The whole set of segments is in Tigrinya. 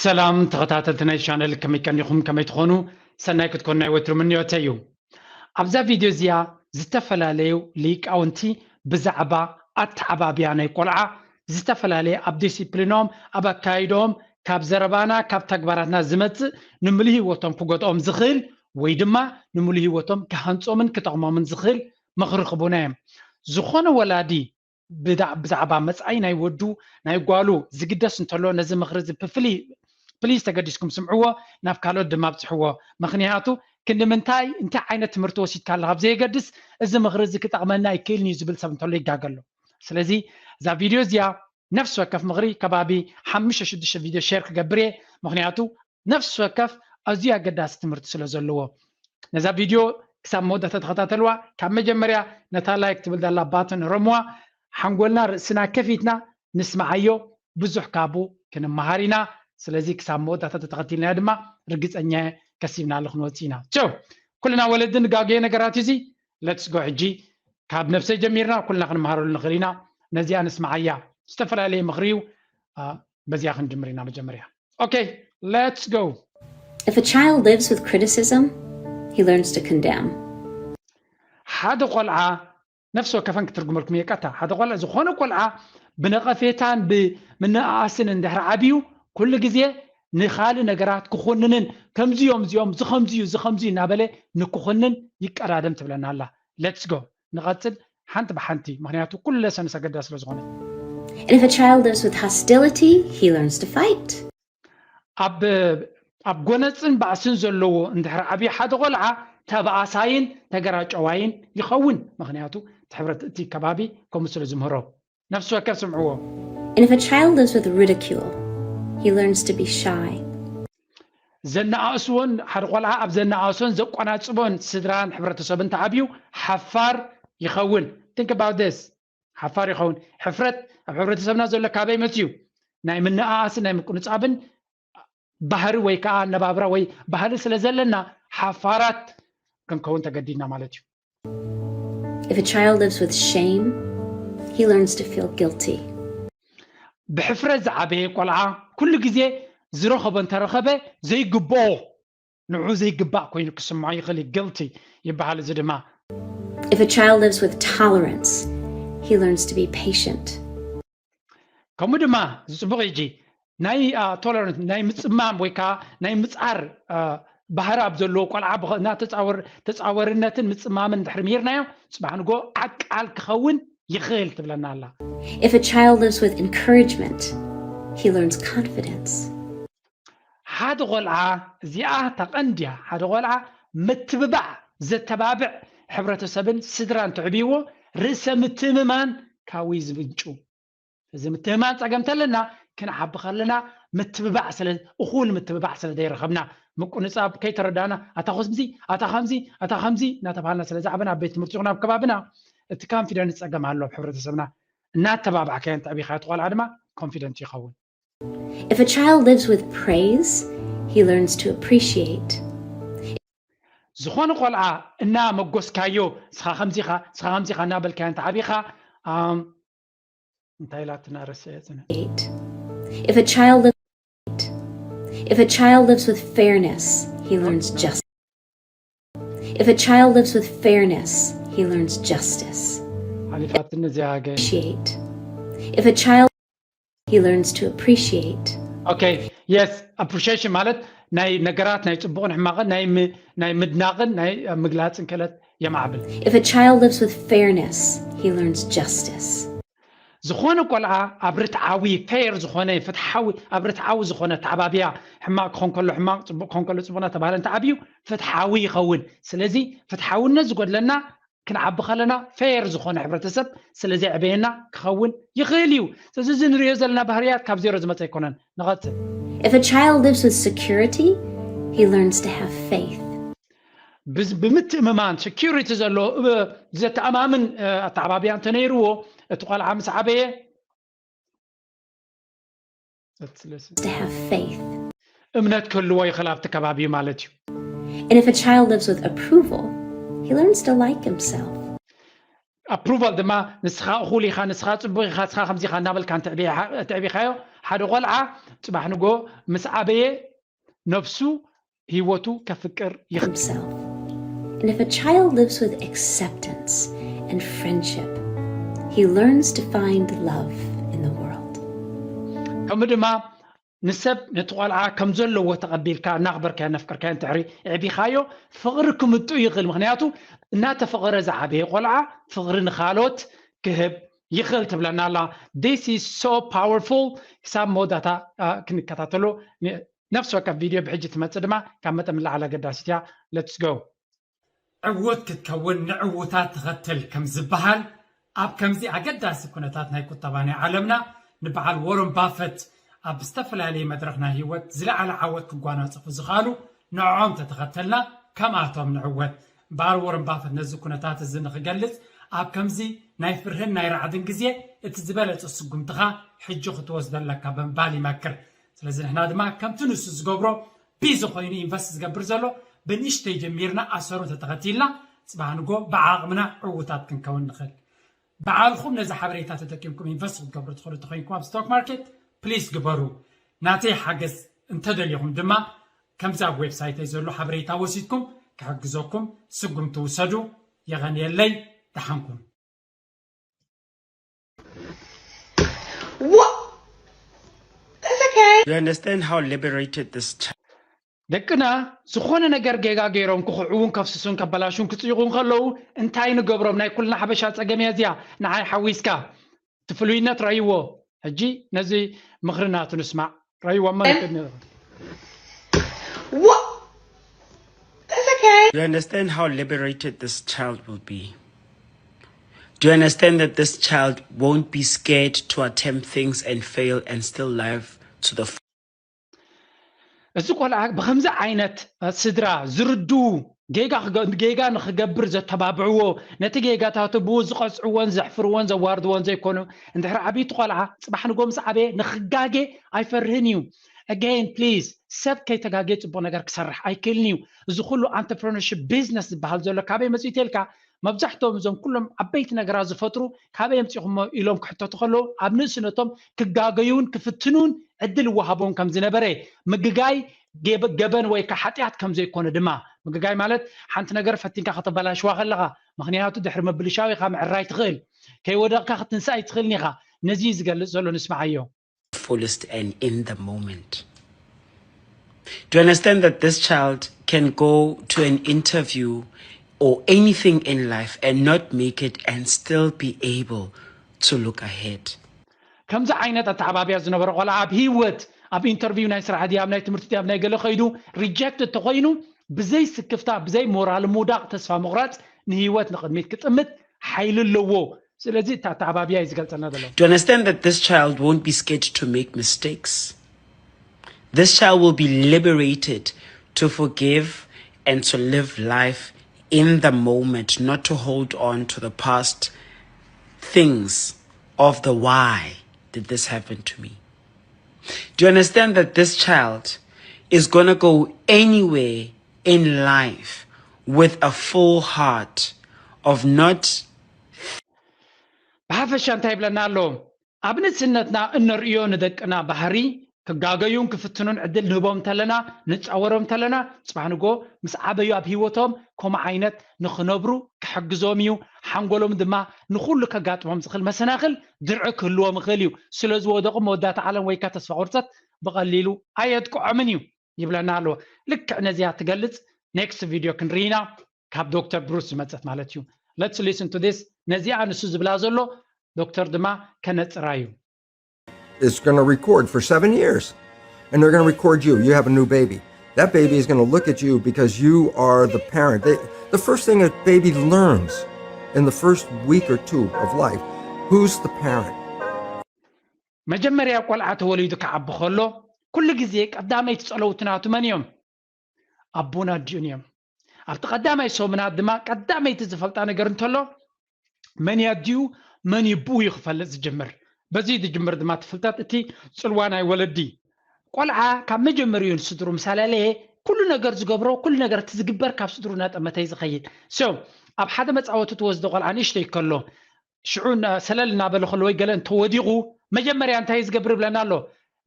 ሰላም ተኸታተልቲ ናይ ቻነል፣ ከመይ ቀኒኹም? ከመይ ትኾኑ? ሰናይ ክትኮኑ ናይ ወትሩ ምንዮተይ እዩ። ኣብዛ ቪድዮ እዚኣ ዝተፈላለዩ ሊቃውንቲ ብዛዕባ ኣተዓባብያ ናይ ቆልዓ ዝተፈላለየ ኣብ ዲሲፕሊኖም፣ ኣብ ኣካይዶም፣ ካብ ዘረባና ካብ ተግባራትና ዝመጽእ ንምሉእ ህይወቶም ክጎድኦም ዝኽእል ወይ ድማ ንምሉእ ህይወቶም ክሃንጾምን ክጠቕሞምን ዝኽእል ምኽሪ ክቡና እዮም። ዝኾነ ወላዲ ብዳ- ብዛዕባ መጻኢ ናይ ወዱ ናይ ጓሉ ዝግደስ እንተሎ ነዚ ምኽሪ እዚ ብፍሊ ፕሊዝ ተገዲስኩም ስምዕዎ፣ ናብ ካልኦት ድማ ኣብጽሕዎ። ምኽንያቱ ክንዲ ምንታይ እንታይ ዓይነት ትምህርቲ ወሲድካ ኣለካ ብዘየገድስ እዚ ምኽሪ እዚ ክጠቕመና ይክእልን እዩ ዝብል ሰብ እንተሎ ይጋገ ኣሎ። ስለዚ እዛ ቪድዮ እዚኣ ነፍሲ ወከፍ ምኽሪ ከባቢ ሓሙሽተ ሽዱሽተ ቪድዮ ሼር ክገብር እየ። ምኽንያቱ ነፍሲ ወከፍ ኣዝዩ ኣገዳሲ ትምህርቲ ስለ ዘለዎ። ነዛ ቪድዮ ክሳብ መወዳእታ ተኸታተልዋ። ካብ መጀመርያ ነታ ላይክ ትብል ዘላ ባተን ረምዋ። ሓንጎልና ርእስና ከፊትና ንስምዓዮ። ብዙሕ ካብኡ ክንመሃር ኢና። ስለዚ ክሳብ መወዳእታ ተተኸቲልናዮ ድማ ርግጸኛ እየ ከሲብናሉ ክንወጽእ ኢና። ቸው ኩልና ወለዲ ንጋገዮ ነገራት እዩ እዚ። ሌትስ ጎ ሕጂ ካብ ነብሰይ ጀሚርና ኩልና ክንመሃረሉ ንኽእል ኢና። ነዚኣ ንስምዓያ። ዝተፈላለየ ምኽሪ እዩ። አ፣ በዚኣ ክንጅምር ኢና መጀመርያ። ኦኬ፣ ሌትስ ጎ። If a child lives with criticism, he learns to condemn. ሓደ ቆልዓ ነፍሲ ወከፈን ክትርጉመልኩም እየ። ቀጥታ ሓደ ቆልዓ፣ ዝኾነ ቆልዓ ብነቐፌታን ብምንእኣስን እንድሕር ዓብዩ ኩሉ ግዜ ንኻልእ ነገራት ክኹንንን ከምዚኦም እዚኦም ዝኸምዚ እዩ ዝኸምዚ እዩ እናበለ ንክኹንን ይቀዳደም ትብለና ኣላ። ሌትስ ጎ ንቐጽል ሓንቲ ብሓንቲ፣ ምኽንያቱ ኩሉ ለሰንስ ኣገዳሲ ስለ ዝኾነ። And if a child lives with hostility, he learns to fight. ኣብ ኣብ ጎነፅን ባእስን ዘለዎ እንድሕር ዓብዩ ሓደ ቆልዓ ተባኣሳይን ተገራጨዋይን ይኸውን። ምኽንያቱ እቲ ሕብረት እቲ ከባቢ ከምኡ ስለ ዝምህሮ። ነፍሲ ወከፍ ስምዕዎ። And if a child lives with ridicule, he learns to be shy. ዘነኣእስዎን ሓደ ቆልዓ ኣብ ዘነኣእሶን ዘቆናጽቦን ስድራን ሕብረተሰብን ተዓብዩ ሓፋር ይኸውን። Think about this። ሓፋር ይኸውን። ሕፍረት ኣብ ሕብረተሰብና ዘሎ ካበይ መፅዩ? ናይ ምንኣኣስን ናይ ምቁንጻብን ባህሪ ወይ ከዓ ኣነባብራ ወይ ባህሊ ስለ ዘለና ሓፋራት ክንከውን ተገዲድና ማለት እዩ። If a child lives with shame, he learns to feel guilty. ብሕፍረት ዝዓበየ ቆልዓ ኩሉ ግዜ ዝረኸቦ እንተረኸበ ዘይግብኦ ንዑ ዘይግባእ ኮይኑ ክስምዖ ይኽእል እዩ። Guilty ይበሃል። እዚ ድማ If a child lives with tolerance, he learns to be patient. ከምኡ ድማ ዝፅቡቕ ሕጂ ናይ ቶለረንስ ናይ ምፅማም ወይ ከዓ ናይ ምፃር ባህሪ ኣብ ዘለዎ ቆልዓ ተፃወርነትን ምፅማምን ድሕሪ ምሂርናዮ ፅባሕ ንጎ ዓቃል ክኸውን ይኽእል ትብለና ኣላ። If a child lives with encouragement, he learns confidence. ሓደ ቆልዓ እዚኣ ተቐንድያ ሓደ ቆልዓ ምትብባዕ ዘተባብዕ ሕብረተሰብን ስድራን ትዕብይዎ ርእሰ ምትምማን ካብይ ዝምንጩ። እዚ ምትምማን ፀገም ተለና ክንዓቢ ከለና ምትብባዕ ስለ እኹል ምትብባዕ ስለ ዘይረኸብና ምቁንፃብ ከይተረዳና ኣታ ከምዚ ኣታ ከምዚ ኣታ ከምዚ እናተባሃልና ስለ ዝዓበና ኣብ ቤት ትምህርቲ ይኹን ኣብ ከባብና እቲ confidence ፀገም ኣሎ ኣብ ሕብረተሰብና። እናተባባዕካዮን ተዕቢኻዮ እቲ ቆልዓ ድማ confident ይኸውን። If a child lives with praise, he learns to appreciate. ዝኾነ ቆልዓ እና መጎስካዮ ስኻ ከምዚኻ ስኻ ከምዚኻ እናበልካዮ እንተዓቢኻ እንታይ ኢላትና ረስዐ ጽነ If a child lives If a child lives with fairness, he learns justice. If a child lives with fairness, he learns justice. ሓሊፋትኒ እዚኣ ገ Appreciate. If a child he learns to appreciate. Okay, yes, appreciation ማለት ናይ ነገራት ናይ ጽቡቕን ሕማቕን ናይ ም- ናይ ምድናቕን ናይ ምግላጽን ክእለት የማዕብል። If a child lives with fairness, he learns justice. ዝኾነ ቆልዓ ኣብ ርትዓዊ ፌር ዝኾነ ፍትሓዊ ኣብ ርትዓዊ ዝኾነ ተዓባብያ ሕማቕ ክኾን ከሎ ሕማቕ ጽቡቕ ክኾን ከሎ ጽቡቕ እናተባህለ እንተዓብዩ ፍትሓዊ ይኸውን። ስለዚ ፍትሓውነት ዝጎድለና ክንዓቢ ከለና ፌር ዝኾነ ሕብረተሰብ ስለ ዘዕበየና ክኸውን ይኽእል እዩ። ስለዚ እዚ ንሪኦ ዘለና ባህርያት ካብ ዜሮ ዝመፀ ኣይኮነን። ንቐፅል። If a child lives with security, he learns to have faith. ብምትእምማን ሴኪሪቲ ዘሎ ዘተኣማምን ኣተዓባብያ እንተነይርዎ እቲ ቆልዓ ምስ ዓበየ to have faith. እምነት ክህልዎ ይኽእል ኣብቲ ከባቢ ማለት እዩ። And if a child lives with approval, he learns to like himself. ኣፕሩቫል ድማ ንስኻ እኹል ኢኻ ንስኻ ፅቡቅ ኢኻ ንስኻ ከምዚ ኢኻ እናበልካ እንትዕቢኻዮ ሓደ ቆልዓ ጽባሕ ንጎ ምስ ዓበየ ነብሱ ህይወቱ ከፍቅር ይኽእል። himself. And if a child lives with acceptance and friendship, he learns to find love in the world. ከምኡ ድማ ንሰብ ነቲ ቆልዓ ከም ዘለዎ ተቐቢልካ እናኽበርካዮ ነፍቅርካዮ እንድሕሪ ኣዕቢኻዮ ፍቕሪ ክምጡ ይኽእል። ምክንያቱ እናተፈቐረ ዝዓበየ ቆልዓ ፍቕሪ ንኻልኦት ክህብ ይኽእል ትብለና ኣላ። This is so powerful። ክሳብ መወዳእታ ክንከታተሎ። ነፍሲ ወከፍ ቪድዮ ብሕጂ ትመጽእ ድማ ካብ መጠን ንላዕሊ ኣገዳሲት እያ። Let's go። ዕዉት ክትከውን ንዕዉታት ተኸተል ከም ዝበሃል፣ ኣብ ከምዚ ኣገዳሲ ኩነታት ናይ ቁጠባ ናይ ዓለምና ንበዓል ዎረን ባፈት ኣብ ዝተፈላለየ መድረኽ ናይ ህይወት ዝለዓለ ዓወት ክጓናጸፉ ዝኸኣሉ ንዕኦም ተተኸተልና ከምኣቶም ንዕወት። በዓል ዎረን ባፈት ነዚ ኩነታት እዚ ንኽገልጽ ኣብ ከምዚ ናይ ፍርህን ናይ ራዕድን ግዜ እቲ ዝበለጸ ስጉምትኻ ሕጂ ክትወስዶ ኣለካ ብምባል ይመክር። ስለዚ ንሕና ድማ ከምቲ ንሱ ዝገብሮ ቢዚ ኮይኑ ኢንቨስት ዝገብር ዘሎ ብንእሽተይ ጀሚርና ኣሰሩ እንተተኸቲልና ጽባሕ ንጎ ብዓቕምና ዕዉታት ክንከውን ንኽእል። ባዕልኹም ነዚ ሓበሬታ ተጠቂምኩም ኢንቨስት ክትገብሩ ትኽእሉ እንተኾይንኩም ኣብ ስቶክ ማርኬት ፕሊስ ግበሩ። ናተይ ሓገዝ እንተደሊኹም ድማ ከምዚ ኣብ ዌብሳይተይ ዘሎ ሓበሬታ ወሲድኩም ክሕግዘኩም ስጉምቲ ውሰዱ። የቐንየለይ። ደሓንኩም። What? That's okay. You understand how liberated this child ደቅና ዝኾነ ነገር ጌጋ ገይሮም ክኽዕውን ከፍስሱን ከበላሹን ክጽይቑ እንከለዉ እንታይ ንገብሮም? ናይ ኩልና ሓበሻ ጸገም እያ እዚኣ። ንዓይ ሓዊስካ እቲ ፍሉይነት ረእይዎ። ሕጂ ነዚ ምኽሪ ናቱ ንስማዕ። ረእይዎ እሞ ንቅድሚ What? That's okay. You understand how liberated this child will be? Do you understand that this child won't be scared to attempt things and fail and still live to the full? እዚ ቆልዓ ብከምዚ ዓይነት ስድራ ዝርድኡ ጌጋ ንክገብር ዘተባብዕዎ፣ ነቲ ጌጋታቱ ብኡ ዝቐፅዕዎን ዘሕፍርዎን ዘዋርድዎን ዘይኮኑ፣ እንድሕር ዓብይቲ ቆልዓ ፅባሕ ንጎ ምስ ዓበየ ንክጋጌ ኣይፈርህን እዩ። Again please፣ ሰብ ከይተጋጌ ፅቡቅ ነገር ክሰርሕ ኣይክእልን እዩ። እዚ ኩሉ entrepreneurship business ዝበሃል ዘሎ ካበይ መፅኡ ተልካ? መብዛሕትኦም እዞም ኩሎም ዓበይቲ ነገራት ዝፈጥሩ ካበይ ኣምፂኹሞ ኢሎም ክሕተቱ ከለዉ ኣብ ንእስነቶም ክጋገዩን ክፍትኑን ዕድል ይወሃቦም ከም ዝነበረ፣ ምግጋይ ገበን ወይ ከዓ ሓጢኣት ከም ዘይኮነ ድማ፣ ምግጋይ ማለት ሓንቲ ነገር ፈቲንካ ከተበላሽዋ ከለኻ፣ ምክንያቱ ድሕሪ ምብልሻው ኢኻ ምዕራይ ትኽእል፣ ከይወደቕካ ክትንሳእ ኣይትኽእልን ኢኻ። ነዚ እዩ ዝገልፅ ዘሎ፣ ንስምዓዮ። Fullest and in the moment. Do you understand that this child can go to an interview or anything in life and not make it and still be able to look ahead? ከምዚ ዓይነት ኣተዓባብያ ዝነበረ ቆልዓ ኣብ ህይወት፣ ኣብ ኢንተርቪው ናይ ስራሕ ድያ፣ ኣብ ናይ ትምህርቲ ድያ፣ ኣብ ናይ ገለ ከይዱ ሪጀክት እንተኮይኑ፣ ብዘይ ስክፍታ፣ ብዘይ ሞራል ምውዳቕ፣ ተስፋ ምቑራፅ፣ ንህይወት ንቕድሚት ክጥምት ሓይሊ ኣለዎ። ስለዚ እቲ ኣተዓባብያ እዩ ዝገልፀልና ዘሎ። Do you understand that this child won't be scared to make mistakes? This child will be liberated to forgive and to live life in the moment, not to hold on to the past things of the why did this happen to me. Do you understand that this child is going to go anywhere in life with a full heart of not ብሓፈሻ እንታይ ይብለና ኣሎ? ኣብ ንእስነትና እነርእዮ ንደቅና ባህሪ ክጋገዩን ክፍትኑን ዕድል ንህቦም እንተለና፣ ንጻወሮም እንተለና፣ ጽባሕ ንጎ ምስ ዓበዩ ኣብ ህይወቶም ከምኡ ዓይነት ንኽነብሩ ክሕግዞም እዩ። ሓንጎሎም ድማ ንኹሉ ከጋጥሞም ዝኽእል መሰናኽል ድርዒ ክህልዎም ይኽእል እዩ። ስለ ዝወደቑ መወዳእታ ዓለም ወይ ከኣ ተስፋ ቁርፀት ብቐሊሉ ኣየጥቅዖምን እዩ ይብለና ኣሎ። ልክዕ ነዚኣ ትገልጽ ኔክስት ቪድዮ ክንርኢ ኢና፣ ካብ ዶክተር ብሩስ ዝመጸት ማለት እዩ። Let's listen to this። ነዚኣ ንሱ ዝብላ ዘሎ ዶክተር ድማ ከነጽራ እዩ። It's going to record for seven years. And they're going to record you. You have a new baby. That baby is going to look at you because you are the parent. They, the first thing a baby learns in the first week or two of life, who's the parent? መጀመርያ ቆልዓ ተወሊዱ ክዓቢ ከሎ ኩሉ ግዜ ቀዳመይቲ ጸለውቲ ናቱ መን እዮም? ኣቦን ኣዲኡን እዮም። ኣብቲ ቀዳማይ ሰሙናት ድማ ቀዳመይቲ ዝፈልጣ ነገር እንተሎ መን እዩ ኣዲኡ መን እዩ ብኡ እዩ ክፈልጥ ዝጅምር። በዚ ዝጅምር ድማ እቲ ፍልጠት እቲ ጽልዋ ናይ ወለዲ። ቆልዓ ካብ መጀመሪኡ ንስድሩ ምስ ኣለለየ ኩሉ ነገር ዝገብሮ ኩሉ ነገር እቲ ዝግበር ካብ ስድሩ እናጠመተ እዩ ዝኸይድ። So ኣብ ሓደ መጻወቲ ትወስዶ ቆልዓ ንእሽተይ ከሎ ሽዑ ሰለል እናበለ ከሎ ወይ ገለ እንተወዲቑ መጀመርያ እንታይ እዩ ዝገብር ይብለና ኣሎ?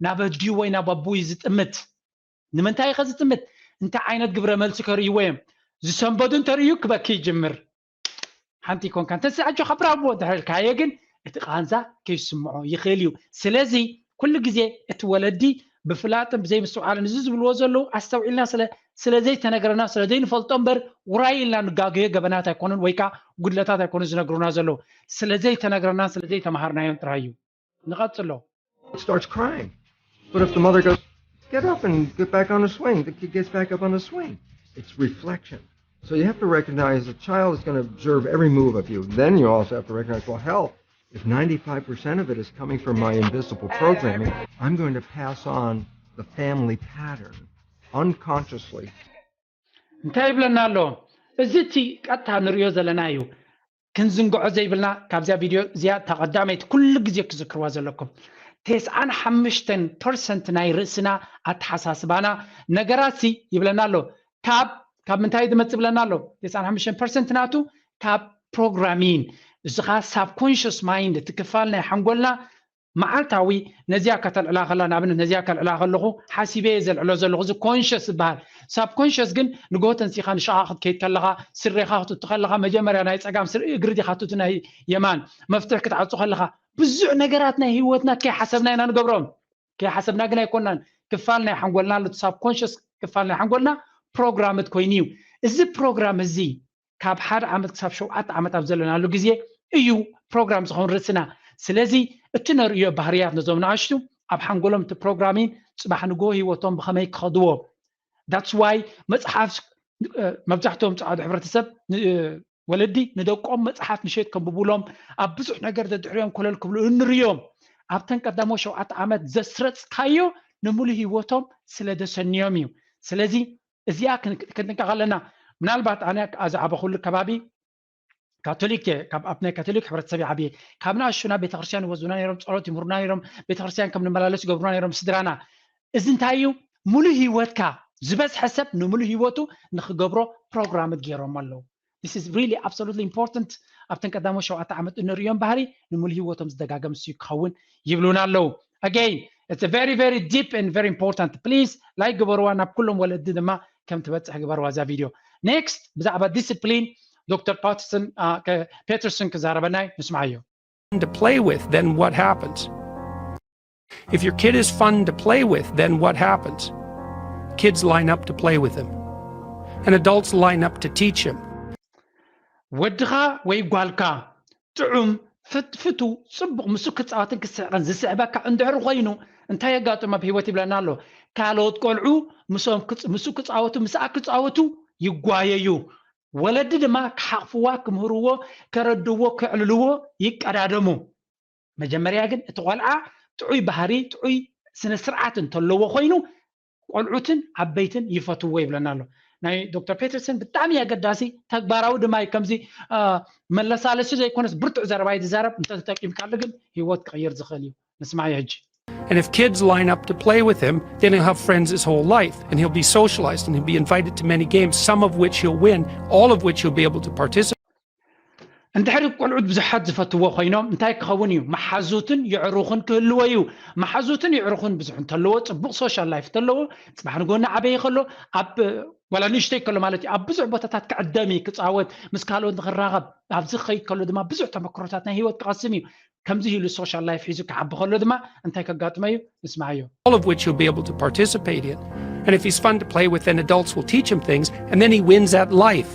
ናብ ኣዲኡ ወይ ናብ ኣቦኡ እዩ ዝጥምት። ንምንታይ ከ ዝጥምት? እንታይ ዓይነት ግብረ መልሲ ከርእይዎ እዮም? ዝሰንበዱ እንተርእዩ ክበኪ ይጅምር። ሓንቲ ይኮንካ እንተስ ኣጆኻ ብራቦ እንድሕር ኢልካዮ ግን እቲ ቃንዛ ከይስምዖ ይኽእል እዩ። ስለዚ ኩሉ ግዜ እቲ ወለዲ ብፍላጥን ብዘይምስትውዓልን እዚ ዝብልዎ ዘለዉ ኣስተውዒልና ስለ ስለ ዘይተነግረና ስለ ዘይንፈልጦ እምበር ውራይ ኢልና ንጋገዮ ገበናት ኣይኮኑን ወይ ከዓ ጉድለታት ኣይኮኑን ዝነግሩና ዘለዉ ስለ ዘይተነግረናን ስለ ዘይተምሃርናዮን ጥራይ እዩ። ንቐጽሎ። It starts crying. But if the mother goes, "Get up and get back on the swing," the kid gets back up on the swing. It's reflection. So you have to recognize the child is going to observe every move of you. Then you also have to recognize, well, hell, if ninety-five percent of it is coming from my invisible programming, I'm going to pass on the family pattern unconsciously. እንታይ ይብለና ኣሎ? እዚ እቲ ቀጥታ ንሪኦ ዘለና እዩ። ክንዝንግዖ ዘይብልና ካብዚኣ ቪድዮ እዚኣ እታ ቀዳመይቲ ኩሉ ግዜ ክዝክርዋ ዘለኩም። ተስዓን ሓሙሽተን ፐርሰንት ናይ ርእስና ኣተሓሳስባና ነገራሲ ይብለና ኣሎ። ካብ ካብ ምንታይ ዝመጽእ ይብለና ኣሎ? ተስዓን ሓሙሽተን ፐርሰንት ናቱ ካብ ፕሮግራሚን እዚ ኸዓ ሳብኮንሽስ ማይንድ እቲ ክፋል ናይ ሓንጎልና መዓልታዊ ነዚኣ ከተልዕላ ከላ ንኣብነት ነዚኣ ከልዕላ ከለኹ ሓሲበ እየ ዘልዕሎ ዘለኹ እዚ ኮንሽስ ዝበሃል ሳብኮንሽስ ግን ንጎ ተንሲኻ ንሸቓ ክትከይድ ከለኻ ስሬኻ ክትቱ ከለኻ መጀመርያ ናይ ፀጋም ስር እግሪ ዲኻ ትቱ ናይ የማን መፍትሕ ክትዓፁ ከለኻ ብዙሕ ነገራት ናይ ህይወትና ከይሓሰብና ኢና ንገብሮም ከይሓሰብና ግን ኣይኮናን ክፋል ናይ ሓንጎልና ኣሎ ሳብኮንሽስ ክፋል ናይ ሓንጎልና ፕሮግራምድ ኮይኑ እዩ እዚ ፕሮግራም እዚ ካብ ሓደ ዓመት ክሳብ ሸውዓተ ዓመት ኣብ ዘለናሉ ግዜ እዩ ፕሮግራም ዝኸውን ርእስና። ስለዚ እቲ ነርእዮ ባህርያት ነዞም ንኣሽቱ ኣብ ሓንጎሎም እቲ ፕሮግራሚን ጽባሕ ንግሆ ህይወቶም ብኸመይ ክኸድዎ that's why መጽሓፍ መብዛሕትኦም ጸዓዱ ሕብረተሰብ ወለዲ ንደቆም መጽሓፍ ምሸት ከንብቡሎም ኣብ ብዙሕ ነገር ዘድሕርዮም ኮለል ክብሉ እንርዮም ኣብተን ቀዳሞ ሸውዓተ ዓመት ዘስረጽካዮ ንምሉ ህይወቶም ስለ ደሰንዮም እዩ። ስለዚ እዚኣ ክንጥንቀቕ ኣለና። ምናልባት ኣነ ዝዓበኹሉ ከባቢ ካቶሊክ እየ፣ ካብ ኣብ ናይ ካቶሊክ ሕብረተሰብ ይዓብየ። ካብ ንኣሽቱና ቤተክርስትያን ይወስዱና ነይሮም፣ ጸሎት ይምህሩና ነይሮም፣ ቤተክርስትያን ከም ንመላለስ ይገብሩና ነይሮም ስድራና። እዚ እንታይ እዩ? ሙሉ ህይወትካ ዝበዝሐ ሰብ ንሙሉ ህይወቱ ንክገብሮ ፕሮግራምድ ገይሮም ኣለዉ። This is really absolutely important ኣብተን ቀዳሞ ሸውዓተ ዓመት እንርእዮም ባህሪ ንሙሉ ህይወቶም ዝደጋገም እሱ ክኸውን ይብሉና ኣለዉ። Again it's a very very deep and very important please like ግበርዋ ናብ ኩሎም ወለዲ ድማ ከም ትበፅሕ ግበርዋ እዛ ቪድዮ። Next ብዛዕባ ዲስፕሊን ዶክተር ፓተርሰን ፔተርሰን ክዛረበና እዩ ንስምዓዮ። To play with, then what happens? If your kid is fun to play with, then what happens? Kids line up to play with him. And adults line up to teach him. ወድኻ ወይ ጓልካ ጥዑም ፍትፍቱ ጽቡቕ ምስ ክጻወትን ክስሕቕን ዝስዕበካ እንድሕር ኮይኑ እንታይ የጋጥሞ ኣብ ህይወት ይብለና ኣሎ። ካልኦት ቆልዑ ምስ ክጻወቱ ምስኣ ክጻወቱ ይጓየዩ። ወለዲ ድማ ክሓቕፍዋ ክምህርዎ ከረድዎ ከዕልልዎ ይቀዳደሙ። መጀመርያ ግን እቲ ቆልዓ ጥዑይ ባህሪ ጥዑይ ስነ ስርዓት እንተለዎ ኮይኑ ቆልዑትን ዓበይትን ይፈትዎ ይብለና ኣሎ። ናይ ዶክተር ፔተርሰን ብጣዕሚ ኣገዳሲ ተግባራዊ ድማ እዩ። ከምዚ መለሳለሲ ዘይኮነስ ብርቱዕ ዘረባ እዩ ዝዛረብ። እንተተጠቂምካሉ ግን ህይወት ክቕይር ዝኽእል እዩ። ንስማዮ ሕጂ። And if kids line up to play with him, then he'll have friends his whole life, and he'll be socialized, and he'll be invited to many games, some of which he'll win, all of which he'll be able to participate. እንድሕሪ ቆልዑት ብዙሓት ዝፈትዎ ኮይኖም እንታይ ክኸውን እዩ? መሓዙትን የዕሩኽን ክህልዎ እዩ። መሓዙትን የዕሩኽን ብዙሕ እንተለዎ፣ ጽቡቕ ሶሻል ላይፍ እንተለዎ፣ ጽባሕ ንጎኒ ዓበየ ከሎ ኣብ ዋላ ንእሽተይ ከሎ ማለት እዩ ኣብ ብዙሕ ቦታታት ክዕደም እዩ፣ ክጻወት፣ ምስ ካልኦት ንክራኸብ፣ ኣብዚ ክኸይድ ከሎ ድማ ብዙሕ ተመክሮታት ናይ ህይወት ክቐስም እዩ። ከምዚ ኢሉ ሶሻል ላይፍ ሒዙ ክዓቢ ከሎ ድማ እንታይ ከጋጥሞ እዩ? ንስምዓዮ። All of which he'll be able to participate in. And if he's fun to play with, then adults will teach him things, and then he wins at life.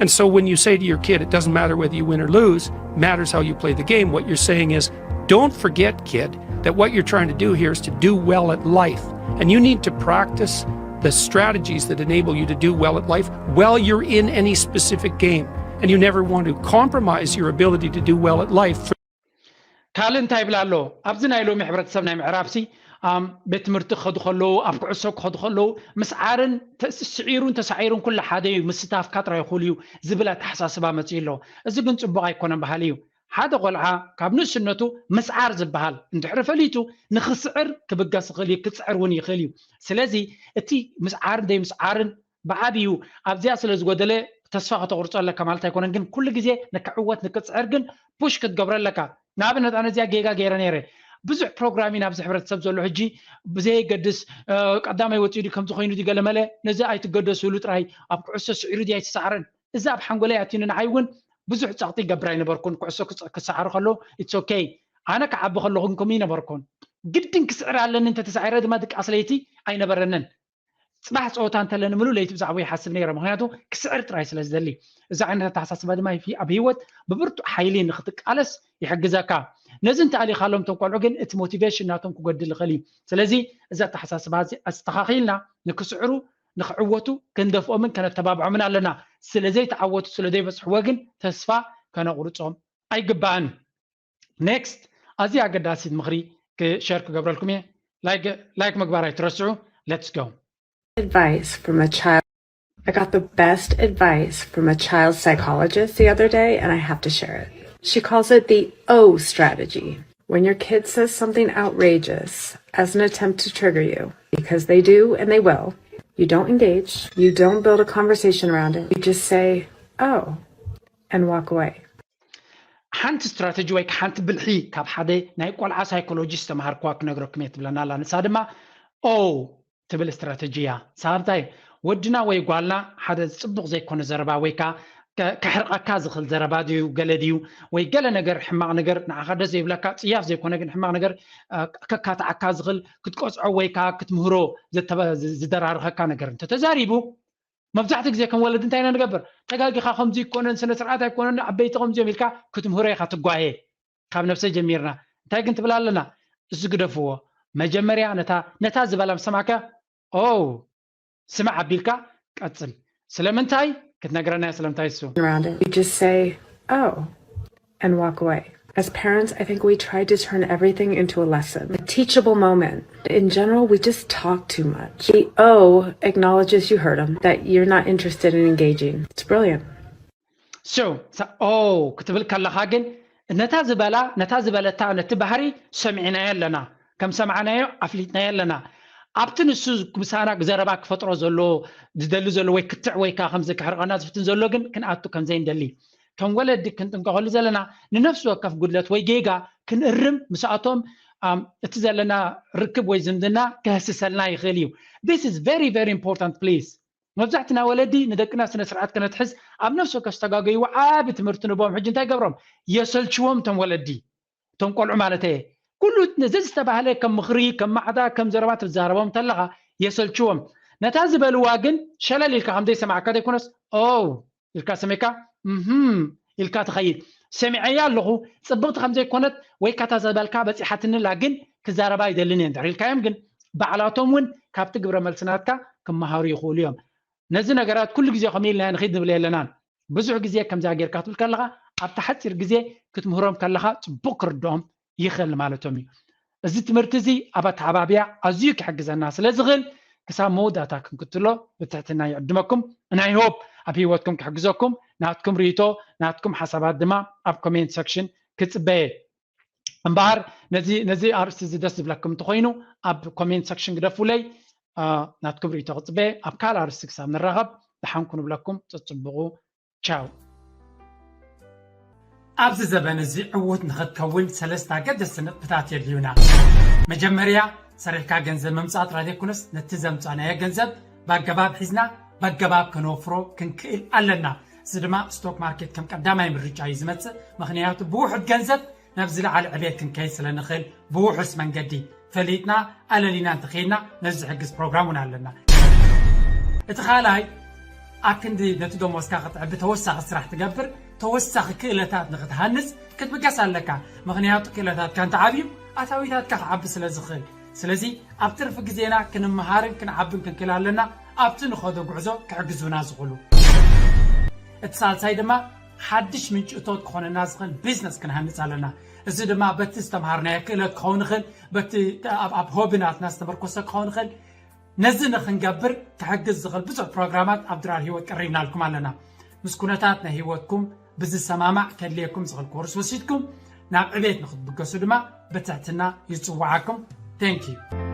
And so when you say to your kid, it doesn't matter whether you win or lose, matters how you play the game, what you're saying is, don't forget, kid, that what you're trying to do here is to do well at life. And you need to practice the strategies that enable you to do well at life while you're in any specific game. And you never want to compromise your ability to do well at life. ካልእ እንታይ ይብል ኣሎ? ኣብዚ ናይ ሎሚ ሕብረተሰብ ናይ ምዕራብሲ ኣብ ቤት ትምህርቲ ክኸዱ ከለዉ ኣብ ኩዕሶ ክኸዱ ከለዉ ምስዓርን ስዒሩን ተሳዒሩን ኩሉ ሓደ እዩ ምስታፍካ ጥራይ ይኽእሉ እዩ ዝብል ኣተሓሳስባ መፅኡ ኣሎ። እዚ ግን ፅቡቕ ኣይኮነን ባህሊ እዩ። ሓደ ቆልዓ ካብ ንእስነቱ ምስዓር ዝበሃል እንድሕሪ ፈሊጡ ንክስዕር ክብገስ ይኽእል እዩ፣ ክፅዕር እውን ይኽእል እዩ። ስለዚ እቲ ምስዓርን ዘይምስዓርን ብዓብዩ ኣብዚኣ ስለ ዝጎደለ ተስፋ ከተቁርጾ ኣለካ ማለት ኣይኮነን፣ ግን ኩሉ ግዜ ንክዕወት ንክጽዕር ግን ፑሽ ክትገብሮ ኣለካ። ንኣብነት ኣነ እዚኣ ጌጋ ገይረ ነይረ። ብዙሕ ፕሮግራሚን ኣብዚ ሕብረተሰብ ዘሎ ሕጂ ብዘየገድስ ቀዳማይ ወፂኡ ድዩ ከምዚ ኮይኑ ድዩ ገለመለ ነዚ ኣይትገደስሉ ጥራይ ኣብ ኩዕሶ ስዒሩ ድዩ ኣይተሳዕረን እዚ ኣብ ሓንጎለይ ኣትዩኒ ንዓይ እውን ብዙሕ ፀቕጢ ይገብር ኣይነበርኩን ኩዕሶ ክሰዓሩ ከለዉ it's okay ኣነ ክዓቢ ከለኹ ግን ከምኡ ይነበርኩን ግድን ክስዕር ኣለኒ እንተተሳዒረ ድማ ድቃስ ለይቲ ኣይነበረንን ፅባሕ ፀወታ እንተለኒ ምሉእ ለይቲ ብዛዕባ ይሓስብ ነይረ ምክንያቱ ክስዕር ጥራይ ስለ ዝደሊ እዚ ዓይነት ኣተሓሳስባ ድማ ኣብ ህይወት ብብርቱዕ ሓይሊ ንክትቃለስ ይሕግዘካ ነዚ እንተኣሊኻሎም እቶም ቆልዑ ግን እቲ ሞቲቬሽን ናቶም ክጎድል ይኽእል እዩ ስለዚ እዚ ኣተሓሳስባ እዚ ኣስተኻኺልና ንክስዕሩ ንክዕወቱ ክንደፍኦምን ከነተባብዖምን ኣለና ስለ ዘይተዓወቱ ስለ ዘይበፅሕዎ ግን ተስፋ ከነቁርፆም ኣይግባእን next ኣዝያ ኣገዳሲት ምኽሪ ሸር ክገብረልኩም እየ like ምግባር ኣይትረስዑ let's go advice from a child. I got the best advice from a child psychologist the other day, and I have to share it. She calls it the O strategy. When your kid says something outrageous as an attempt to trigger you, because they do and they will, you don't engage, you don't build a conversation around it, you just say, oh, and walk away. ሓንቲ ስትራተጂ ወይ ሓንቲ ብልሒ ካብ ሓደ ናይ ቆልዓ ሳይኮሎጂ ዝተምሃርክዋ ክነግረኩም እየ ትብለና ኣላ ንሳ ድማ ኦ ትብል ስትራተጂ እያ ንሳ እንታይ ወድና ወይ ጓልና ሓደ ፅቡቅ ዘይኮነ ዘረባ ወይ ከዓ ከሕርቀካ ዝኽእል ዘረባ ድዩ ገለ ድዩ ወይ ገለ ነገር ሕማቅ ነገር ንዓኻ ደስ ዘይብለካ ፅያፍ ዘይኮነ ግን ሕማቅ ነገር ከካትዓካ ዝኽእል ክትቆፅዖ ወይ ከዓ ክትምህሮ ዝደራርኸካ ነገር እንተተዛሪቡ መብዛሕትኡ ግዜ ከም ወለዲ እንታይ ኢና ንገብር ተጋጊኻ ከምዚ ይኮነን ስነ ስርዓት ኣይኮነን ዓበይቲ ከምዚኦም ኢልካ ክትምህሮ ኢኻ ትጓየ ካብ ነብሰ ጀሚርና እንታይ ግን ትብል ኣለና እዚ ግደፍዎ መጀመርያ ነታ ነታ ዝበላ ምስ ሰማዕካ ኦ ስማዕ ኣቢልካ ቀጽል ስለምንታይ ክትነግረና እያ ስለምንታይ እሱ around it. You just say, oh, and walk away. As parents, I think we try to turn everything into a lesson, a teachable moment. In general, we just talk too much. The O acknowledges you heard him, that you're not interested in engaging. It's brilliant. So, so oh, ክትብል ከለኻ ግን ነታ ዝበላ ነታ ዝበለታ ነቲ ባህሪ ሰሚዕናዮ ኣለና ከም ሰማዕናዮ ኣፍሊጥናዮ ኣለና ኣብቲ ንሱ ምሳና ዘረባ ክፈጥሮ ዘሎ ዝደሊ ዘሎ ወይ ክትዕ ወይ ከዓ ከምዚ ክሕርቀና ዝፍትን ዘሎ ግን ክንኣቱ ከምዘይ ንደሊ ከም ወለዲ ክንጥንቀቀሉ ዘለና ንነፍሲ ወከፍ ጉድለት ወይ ጌጋ ክንእርም ምስኣቶም እቲ ዘለና ርክብ ወይ ዝምድና ክህስሰልና ይኽእል እዩ this is very very important please መብዛሕትና ወለዲ ንደቅና ስነ ስርዓት ከነትሕዝ ኣብ ነፍሲ ወከፍ ዝተጋገይዎ ዓቢ ትምህርቲ ንቦም ሕጂ እንታይ ገብሮም የሰልችዎም እቶም ወለዲ እቶም ቆልዑ ማለት እየ ኩሉ ነዚ ዝተባህለ ከም ምኽሪ ከም ማዕዳ ከም ዘረባ ትዛረቦም እንተለኻ የሰልችዎም ነታ ዝበልዋ ግን ሸለል ኢልካ ከም ዘይሰማዕካ ዘይኮነስ ኦ ኢልካ ሰሚዕካ እህም ኢልካ ትኸይድ ሰሚዐያ ኣለኹ ፅብቕቲ ከም ዘይኮነት ወይ ካታ ዘበልካ በፂሓትንላ ግን ክዛረባ ይደልን እየ እንድሕር ኢልካዮም ግን ባዕላቶም እውን ካብቲ ግብረ መልሲ ናትካ ክመሃሩ ይኽእሉ እዮም ነዚ ነገራት ኩሉ ግዜ ከምኡ ኢልና ንኺድ ንብል የለናን ብዙሕ ግዜ ከምዛ ጌርካ ትብል ከለኻ ኣብቲ ሓፂር ግዜ ክትምህሮም ከለኻ ፅቡቅ ክርድኦም ይኽእል ማለቶም እዩ እዚ ትምህርቲ እዚ ኣብ ኣተሓባብያ ኣዝዩ ክሕግዘና ስለ ዝኽእል ክሳብ መወዳእታ ክንክትሎ ብትሕትና ይዕድመኩም ናይ ሆፕ ኣብ ህይወትኩም ክሕግዘኩም ናትኩም ርእቶ ናትኩም ሓሳባት ድማ ኣብ ኮሜንት ሰክሽን ክፅበየ እምበኣር ነዚ ነዚ ኣርእስቲ እዚ ደስ ዝብለኩም እንተኮይኑ ኣብ ኮሜንት ሰክሽን ግደፉለይ ናትኩም ርእቶ ክፅበየ ኣብ ካልእ ኣርእስቲ ክሳብ ንራኸብ ደሓንኩ ንብለኩም ፅፅብቑ ቻው ኣብዚ ዘበን እዚ ዕዉት ንኽትከውን ሰለስተ ኣገደስቲ ነጥብታት የድልዩና። መጀመርያ ሰሪሕካ ገንዘብ ምምፃእ ጥራይ ዘይኮነስ ነቲ ዘምፃእናዮ ገንዘብ ብኣገባብ ሒዝና ብኣገባብ ከነወፍሮ ክንክእል ኣለና። እዚ ድማ ስቶክ ማርኬት ከም ቀዳማይ ምርጫ እዩ ዝመፅእ። ምኽንያቱ ብውሑድ ገንዘብ ናብ ዝለዓለ ዕቤት ክንከይድ ስለ ንኽእል ብውሑስ መንገዲ ፈሊጥና ኣለሊና እንተኸይድና ነዚ ዝሕግዝ ፕሮግራም እውን ኣለና። እቲ ካልኣይ ኣብ ክንዲ ነቲ ደሞዝካ ክትዕቢ ተወሳኺ ስራሕ ትገብር ተወሳኺ ክእለታት ንክትሃንፅ ክትብገስ ኣለካ። ምክንያቱ ክእለታትካ እንተዓብዩ ኣታዊታትካ ክዓቢ ስለ ዝኽእል። ስለዚ ኣብ ትርፊ ግዜና ክንመሃርን ክንዓብን ክንክእል ኣለና ኣብቲ ንኸዶ ጉዕዞ ክሕግዙና ዝኽእሉ። እቲ ሳልሳይ ድማ ሓድሽ ምንጭ እቶት ክኾነና ዝኽእል ቢዝነስ ክንሃንፅ ኣለና። እዚ ድማ በቲ ዝተምሃርናዮ ክእለት ክኸውን ይኽእል፣ በቲ ኣብ ሆቢ ናትና ዝተመርኮሰ ክኸውን ይኽእል። ነዚ ንክንገብር ክሕግዝ ዝኽእል ብዙሕ ፕሮግራማት ኣብ ድራር ህይወት ቀሪብናልኩም ኣለና። ምስ ኩነታት ናይ ህይወትኩም ብዝሰማማዕ ከድልየኩም ዝኽእል ኮርስ ወሲድኩም ናብ ዕቤት ንክትብገሱ ድማ ብትሕትና ይፅዋዓኩም። Thank you።